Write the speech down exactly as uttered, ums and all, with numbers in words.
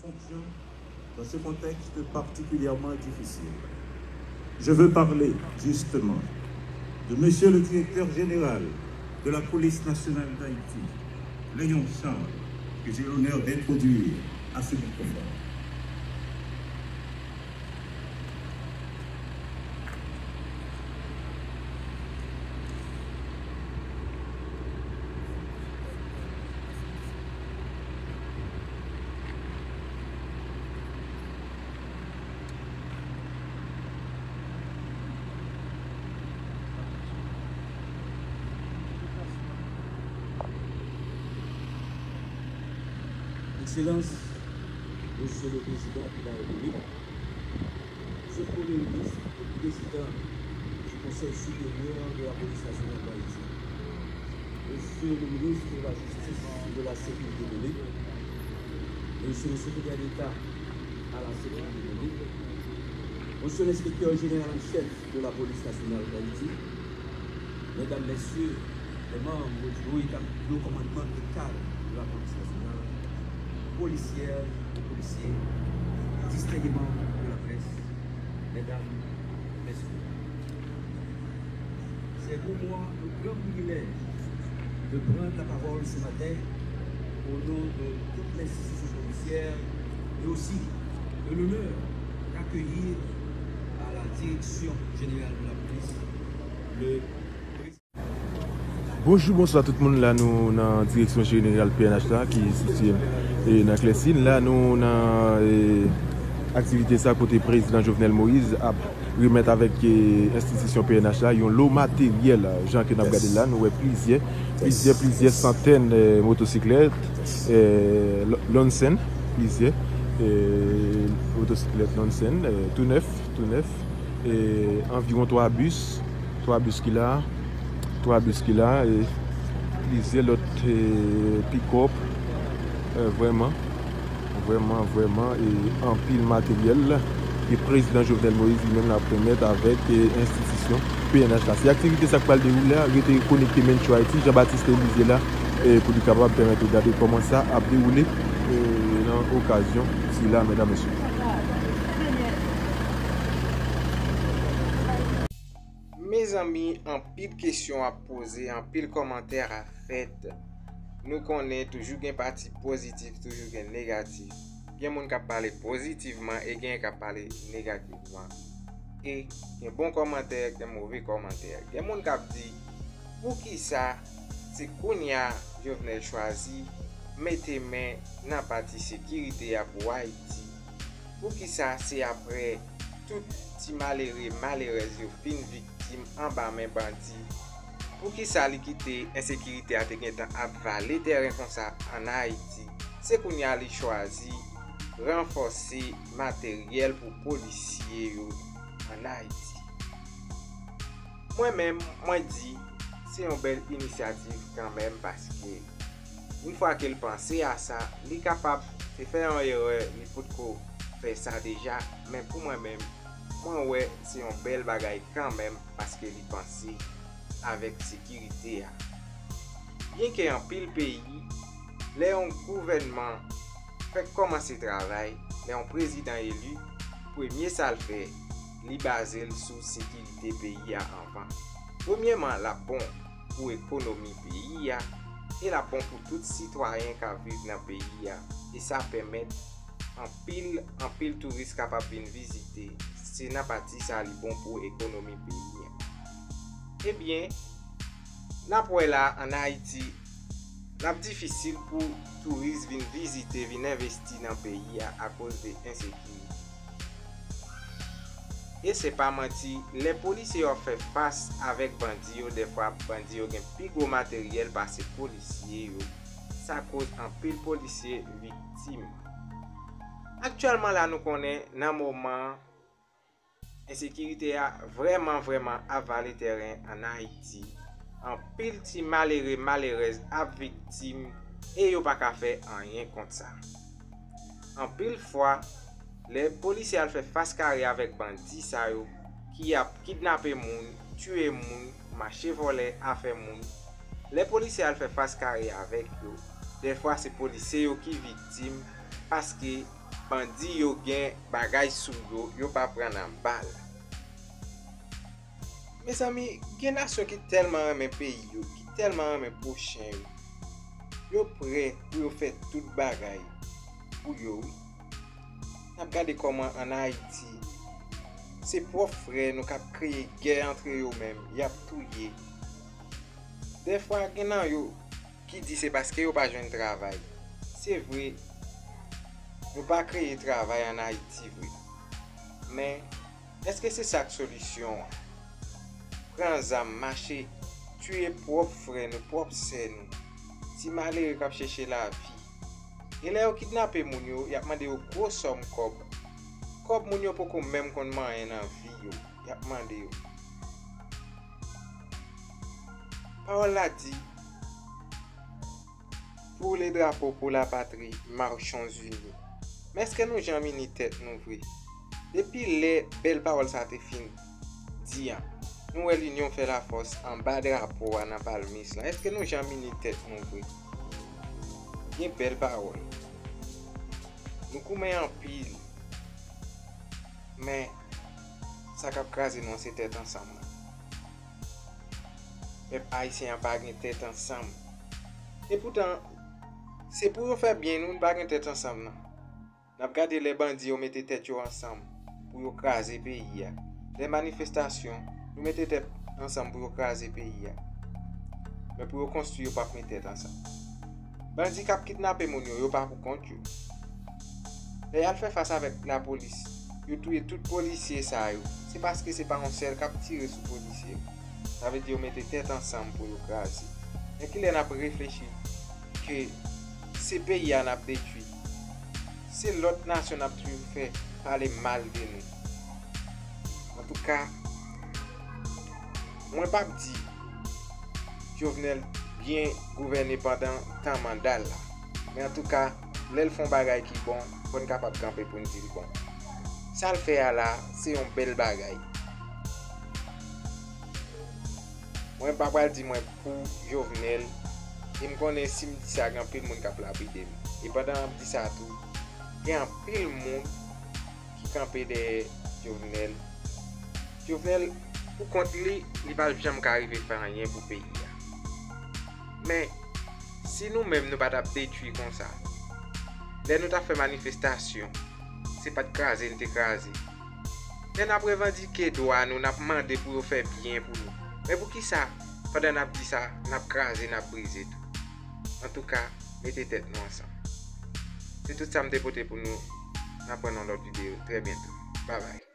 Dans ce contexte particulièrement difficile, je veux parler justement de Monsieur le Directeur Général de la Police Nationale d'Haïti, Léon Charles, que j'ai l'honneur d'introduire à ce microphone. Excellence, Monsieur le Président de la République, Monsieur le Premier ministre et Président du Conseil supérieur de la Police nationale d'Haïti, Monsieur le ministre de la Justice et de la Sécurité publique, Monsieur le Secrétaire d'État à la Sécurité publique, Monsieur l'Inspecteur général en chef de la Police nationale d'Haïti, Mesdames, Messieurs, les membres du haut état-, du haut commandement et cadre de la police nationale, policières et policiers, distingués membres de la presse, Mesdames, Messieurs, c'est pour moi un grand privilège de prendre la parole ce matin au nom de toute l'institution policière et aussi de l'honneur d'accueillir à la direction générale de la police le Bonjou, bonswa tout moun. La nou nan direksyon jeneral P N H la ki sitiye, e, nan Klèsin. La nou nan, e, aktivite sa kote prezidan Jovenel Moïse ap remèt avèk, e, enstitisyon P N H la yon lo materyèl, jan ke n ap gade la, nou wè plizyè, plizyè, plizyè santèn, e, motosiklèt, e, L-, Lonsen, plizyè, e, motosiklèt Lonsen, e, tou nèf, tou nèf, e, anviwon twa bis, twa bis ki la, twa bis ki la, e, plizyè lòt, e, pikòp, e, vrèman, vrèman, vrèman, e, anpil materyèl ke prezidan Jovenel Moïse li menm l ap remèt avèk, e, enstitisyon P N H la. Se aktivite sa k pral dewoule a, rete konekte Mencho Haiti, Jean Baptiste Elysée la, e, pou li kapab pèmèt ou gade kòman sa ap dewoule, e, nan okazyon sila, medam, mesye. Mezanmi, anpil kesyon ap poze, anpil kòmantè ap fèt. Nou konnen toujou gen pati pozitif, toujou gen negatif. Gen moun k ap pale pozitivman e gen k ap pale negativman. E gen bon kòmantè, gen move kòmantè. Gen moun k ap di, poukisa se kounye a Jovenel chwazi mete men nan pati sekirite a pou Ayiti? Poukisa se apre tout ti malere, malerèz yo fin viktim anba men bandi? Poukisa li kite ensekirite a te gentan ap vale tèren konsa ann Ayiti? Se kounye a li chwazi ranfòse materyèl pou polisye yo ann Ayiti. Mwen menm, mwen di, se yon bèl inisyativ kanmenm, paske yon fwa ke l panse a sa, li kapab te fè yon erè, li potko fè sa deja, men pou mwen menm, mwen wè se yon bèl bagay kanmenm, paske li panse avèk sekirite a. Byenke anpil peyi, lè yon gouvènman fèk kòmanse travay, lè yon prezidan eli, premye sa l fè, li baze l sou sekirite peyi a anvan. Premyèman, l ap bon pou ekonomi peyi a, e l ap bon pou tout sitwayen k ap viv nan peyi a, e sa pèmèt anpil, anpil touris kapab vin vizite. Se nan pati sa li bon pou ekonomi peyi a. Ebyen, n ap wè la, ann Ayiti, l ap difisil pou touris vin vizite, vin envesti nan peyi a akoz de ensekirite. E se pa manti, lè polisye yo ap fè fas avèk bandi yo, dèfwa bandi yo gen pi gwo materyèl pase polisye yo. Sa koz anpil polisye viktim. Aktyèlman la, nou konnen nan moman an, ensekirite a vrèman, vrèman ap vale tèren ann Ayiti. Anpil ti malere, malerèz ap viktim e yo pa ka fè anyen kont sa. Anpil fwa, lè polisye al fè fas kare avèk bandi sa yo ki ap kidnape moun, tiye moun, mache vòlè afè moun, lè polisye al fè fas kare avèk yo, dèfwa se polisye yo ki viktim, paske Bandi yo gen bagay sou yo, yo pa pran nan bal. Mezanmi, gen nasyon ki tèlman renmen peyi yo, ki tèlman renmen pwochen yo, yo prè pou yo fè tout bagay pou yo, wi. N ap gade kòman ann Ayiti, se pwòp frè nou k ap kreye gè antre yo menm, y ap touye. Dèfwa, gen nan yo ki di se paske yo pa jwenn travay. Se vre, nou pa kreye travay ann Ayiti vre. Men, èske se sa k solisyon an? Pran zam, mache, tiye pwòp frè nou, pwòp sè nou. Ti malere k ap chèche lavi. E lè yo kidnape moun yo, y ap mande yo gwo sòm kòb. Kòb moun yo poko menm konn manyen nan vi yo, y ap mande yo. Pawòl la di, pour le drapeau, pour la patrie, marchons unis. Men èske nou janm ini tèt nou vre? Depi lè bèl pawòl sa te fin di an, nou wè linyon fè lafòs anba drapo a nan palmis lan. Èske nou janm ini tèt nou vre? Gen bèl pawòl. Nou goumen anpil. Men, sa k ap kraze nou an se tèt ansanm nan. Pèp ayisyen an pa gen tèt ansanm. Epoutan, se pou yo fè byen nou, nou pa gen tèt ansanm nan. N ap gade lè bandi yo mete tèt yo ansanm pou yo kraze peyi a. Lè manifestasyon, yo mete tèt ansanm pou yo kraze peyi a. Men pou yo konstwi, yo p ap met tèt ansanm. Bandi k ap kidnape moun yo, yo pa pou kont yo. Lè y al fè fas avèk lapolis, yo touye tout polisye sa yo. Se paske se pa yon sèl k ap tire sou polisye. Sa vle di yo mete tèt ansanm pou yo kraze. Men kilè n ap reflechi ke se peyi a n ap detwi? Se lòt nasyon n ap toujou fè pale mal de nou. Antouka, mwen p ap di Jovenel byen gouvène pandan tan manda l la. Men antouka, lè l fè yon bagay ki bon, fò n kapab kanpe pou n di l bon. Sa l fè a la, se yon bèl bagay. Mwen pa pral di mwen pou Jovenel, e m konnen si m di sa, gen anpil moun k ap lapide m. E pandan m ap di sa tou, gen anpil moun ki kanpe dèyè Jovenel. Jovenel, pou kont li, li p ap janm ka rive fè anyen pou peyi a. Men, si nou menm nou pa t ap detwi konsa, lè nou t ap fè manifestasyon, se pa t kraze n te kraze. Lè n ap revandike dwa nou, n ap mande pou yo fè byen pou nou. Men poukisa, pandan n ap di sa, n ap kraze, n ap brize tou? Antouka, mete tèt nou ansanm. Se tout sa m te pote pou nou. N ap wè nan lòt videyo trè byento. Babay.